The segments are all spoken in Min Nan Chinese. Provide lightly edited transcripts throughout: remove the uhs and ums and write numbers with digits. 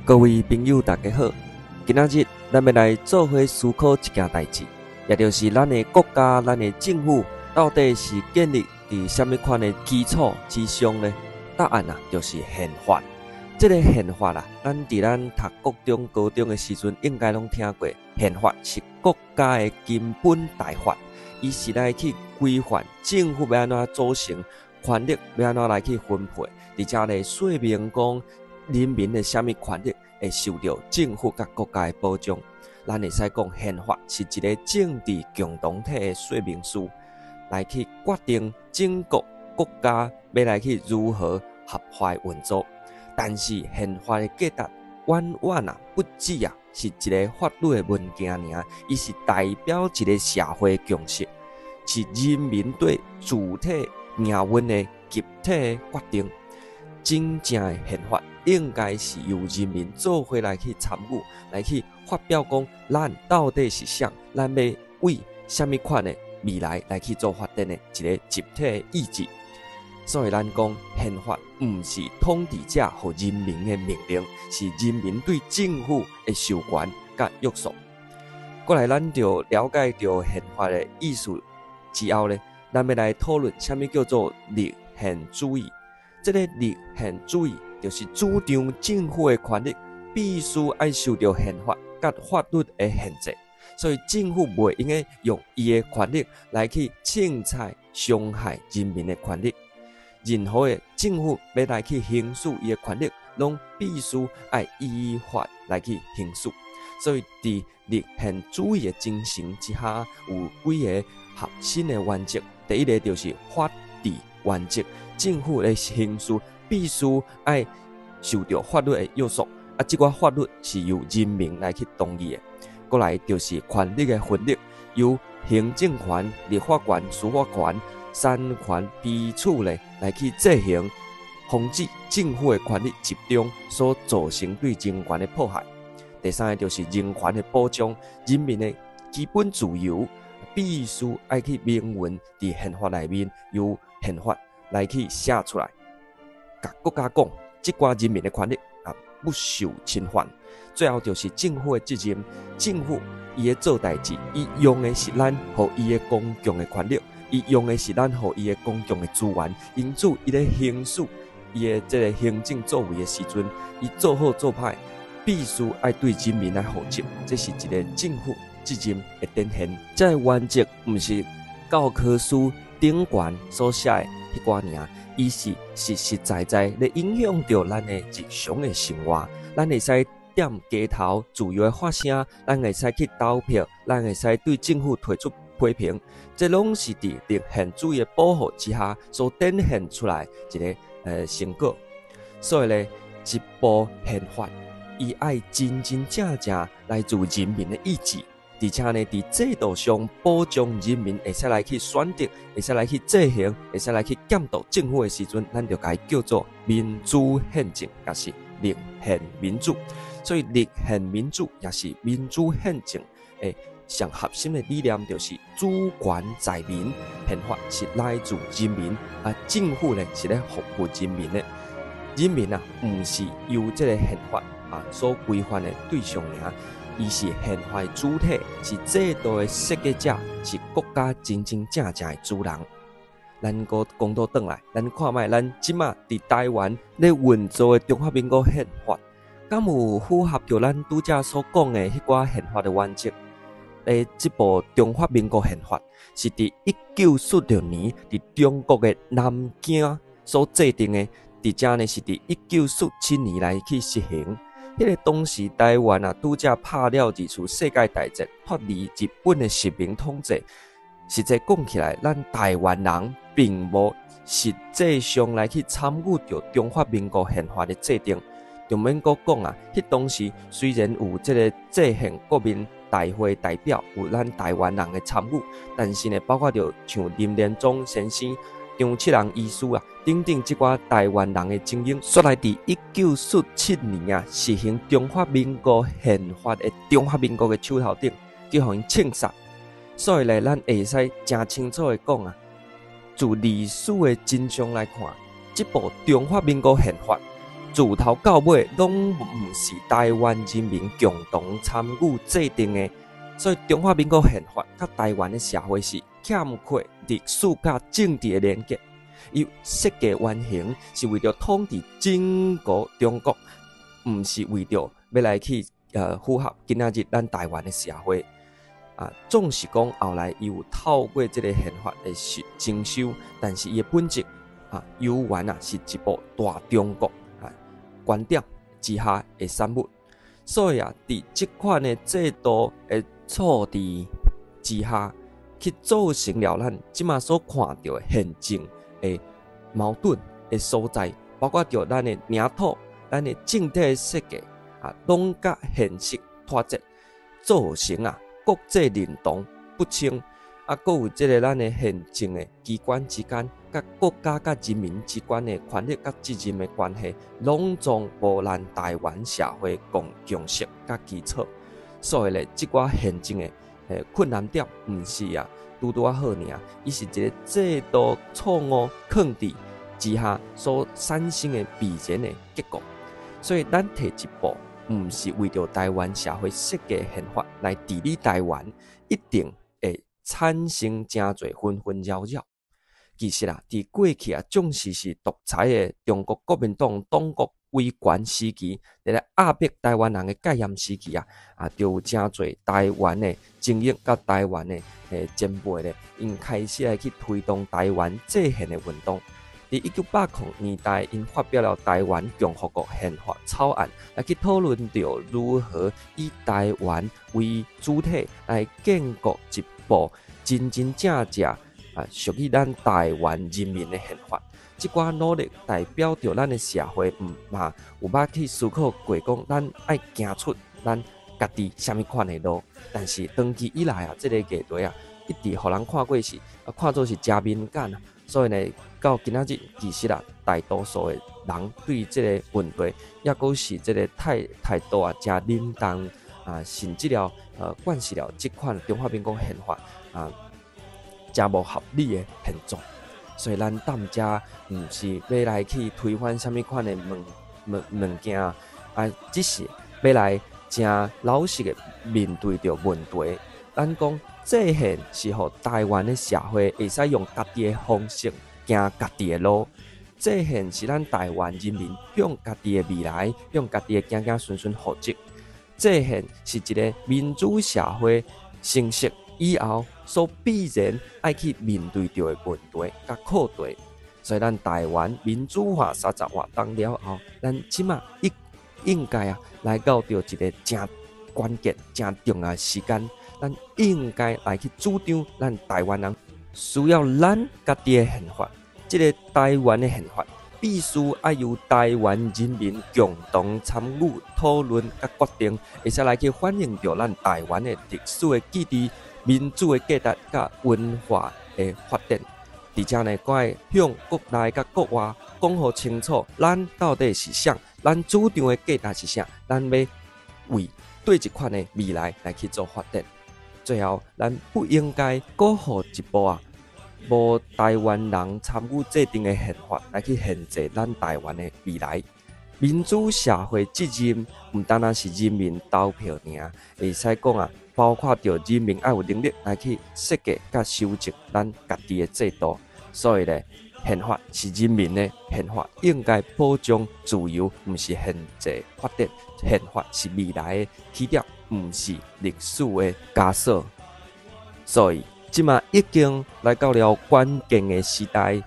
各位朋友，大家好！今仔日咱欲來做伙思考一件代誌，也就是咱的國家、咱的政府到底是建立佇啥物款的基礎之上呢？答案啊，就是憲法。這个憲法啊，咱佇咱讀國中、高中的時陣，應該攏聽過。憲法是國家的根本大法，伊是來去規範政府欲按怎組成，權力欲按怎來去分配，而且咧說明講人民的啥物權利會受著政府佮國家的保障。咱會使講，憲法是一个政治共同體的說明書，來去決定整個國家欲來去如何合法運作。但是憲法的價值遠遠啊不止啊，是一个法律的文件爾，伊是代表一个社會共識，是人民對主體命運的集體的決定。真正的憲法應該是由人民做伙來去參與，來去發表講，咱到底是啥，咱欲為啥物款的未來來去做發展的一个集體的意志。所以咱講憲法毋是統治者予人民的命令，是人民對政府的授權佮約束。過來，咱就了解著憲法的意思之後呢，咱欲來討論啥物叫做立憲主義。這个立憲主義就是主張政府的權力必須愛受著憲法佮法律的限制，所以政府袂用得用伊的權力來去凊彩傷害人民的權利。任何的政府欲來去行使伊的權力，攏必須愛依法來去行使。所以，佇立憲主義的精神之下，有幾个核心的原則。第一个就是法治原則，政府的行事必須愛受著法律的約束，啊，這寡法律是由人民來去同意的。過來就是權力的分立，由行政權、立法權、司法權三權彼此咧來去制衡，防止政府的權力集中所造成對人權的迫害。第三个就是人權的保障，人民的基本自由必須愛去明文佇憲法內面，由憲法來去寫出來，共國家講，這寡人民的權利啊不受侵犯。最後就是政府的責任，政府伊咧做代誌，伊用的是咱予伊的公共的權力，伊用的是咱予伊的公共的資源，因此伊咧行使伊的這个行政作為的時陣，伊做好做歹，必須愛對人民來負責，這是一个政府責任的展現。這个原則毋是教科書頂懸所寫的彼寡爾，伊是實實在在咧影響著咱的日常的生活。咱會使踮街頭自由的發聲，咱會使去投票，咱會使對政府提出批評，這攏是佇立憲主義的保護之下所展現出來一个成果。所以咧，一部憲法，伊愛真真正正來自人民的意志，而且呢，佇制度上保障人民會使來去選擇，會使來去制衡，會使來去監督政府的時陣，咱就共伊叫做民主憲政，抑是立憲民主。所以，立憲民主也是民主憲政的上核心的理念，就是主權在民，憲法是來自人民，啊，政府呢是咧服務人民的。人民啊，毋是由這个憲法啊所規範的對象爾，伊是憲法的主體，是制度的設計者，是國家真真正正的主人。咱閣講倒轉來，咱看覓咱這馬佇台灣咧運作的中華民國憲法，敢有符合著咱拄才所講的彼寡憲法的原則？這部中華民國憲法是佇1946年佇中國的南京所制定的，而且呢是佇1947年來去實行。彼个當時台灣啊，拄才拍了二次世界大戰，脫離日本的殖民統治。實際講起來，咱台灣人並無實際上來去參與著中華民國憲法的制定。就免閣講啊，彼當時雖然有這个制憲國民大會代表，有咱台灣人的參與，但是呢，包括著像林連忠先生、張惝容醫師啊等等這寡台灣人的精英，煞來佇1947年啊，實行中華民國憲法的中華民國的手頭頂，去予𪜶槍殺。所以咧，咱會使誠清楚的講啊，自歷史的真相來看，這部中華民國憲法自頭到尾攏毋是台灣人民共同參與制定的，所以中華民國憲法佮台灣的社會是欠缺歷史佮政治的連結。伊設計原型是為著統治整個中國，毋是為著欲來去符合今仔日咱台灣的社會。啊，總是講後來伊有透過這个憲法的增修，但是伊的本質啊，猶原啊是一部大中國啊觀點之下的產物。所以啊，佇這款的制度的錯置之下，去造成了咱這馬所看著的憲政的矛盾的所在，包括著咱的領土、咱的政體的設計啊，攏佮現實脫節，造成啊國際認同不清，啊，閣有這个咱的憲政的機關之間，佮國家佮人民之間的權力佮責任的關係，攏總無咱台灣社會共識佮基礎。所以咧，這寡憲政的困難點，毋是啊拄拄仔好爾，伊是一个制度錯誤囥佇之下所產生的必然的結果。所以，咱提一步，毋是為著台灣社會設計憲法來治理台灣，一定會產生誠濟紛紛擾擾。其實啊，佇過去啊，縱使是獨裁的中國國民黨黨國威權時期，佇咧壓迫台灣人的戒嚴時期啊，啊，就有誠濟台灣的精英佮台灣的前輩咧，𪜶開始來去推動台灣制憲的運動。佇1980年代，𪜶發表了台灣共和國憲法草案，來去討論著如何以台灣為主體來建國一部真真正正啊屬於咱台灣人民的憲法。這寡努力代表著咱的社會，毋嘛有捌去思考過，講咱愛行出咱家己啥物款的路。但是長期以來啊，這个議題啊，一直予人看過是啊，看做是誠敏感啊。所以呢，到今仔日，其實啊，大多數的人對這个問題，抑閣是這个態度啊，誠冷淡啊，甚至了慣習了這款中華民國憲法啊，誠無合理的現狀。所以咱踮遮毋是欲來去推翻啥物款的物件啊，只是欲來誠老實的面對著問題。咱講制憲是予台灣的社會會使用家己的方式行家己的路。制憲是咱台灣人民向家己的未來、向家己的子子孫孫負責。制憲是一个民主社會成熟以後所必然愛去面對著的問題佮課題。所以咱台灣民主化30外冬了後，咱這馬應該啊來到著一个誠關鍵、誠重要的時間，咱應該來去主張咱台灣人需要咱家己的憲法。這个台灣的憲法必須愛由台灣人民共同參與討論佮決定，會使來去反映著咱台灣的歷史的記憶、民主的價值佮文化的發展。而且呢，閣愛向國內佮國外講予清楚，咱到底是啥，咱主張的價值是啥，咱欲為佗一款的未來來去做發展。最後，咱不應該閣予一部啊無台灣人參與制定的憲法來去限制咱台灣的未來。民主社會責任毋單單是人民投票爾，會使講啊，包括著人民愛有能力來去設計佮修正咱家己的制度。所以咧，憲法是人民的，憲法應該保障自由，毋是限制發展。憲法是未來的起點，毋是歷史的枷鎖。所以，這馬已經來到了關鍵的時代，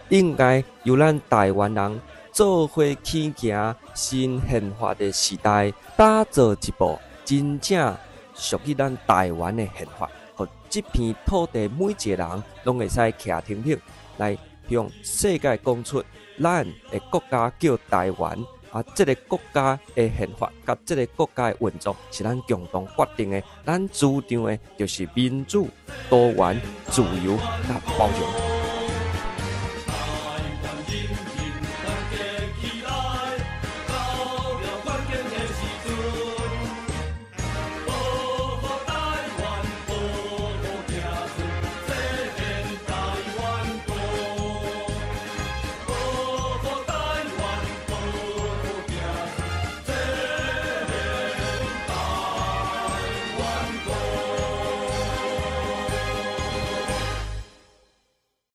應該由咱台灣人做伙起行新憲法的時代，打造一部真正屬於咱台灣的憲法，予這片土地每一个人攏會使徛挺挺來向世界講出，咱的國家叫台灣，啊，這个國家的憲法佮這个國家的運作是咱共同決定的，咱主張的就是民主、多元、自由佮包容。灣。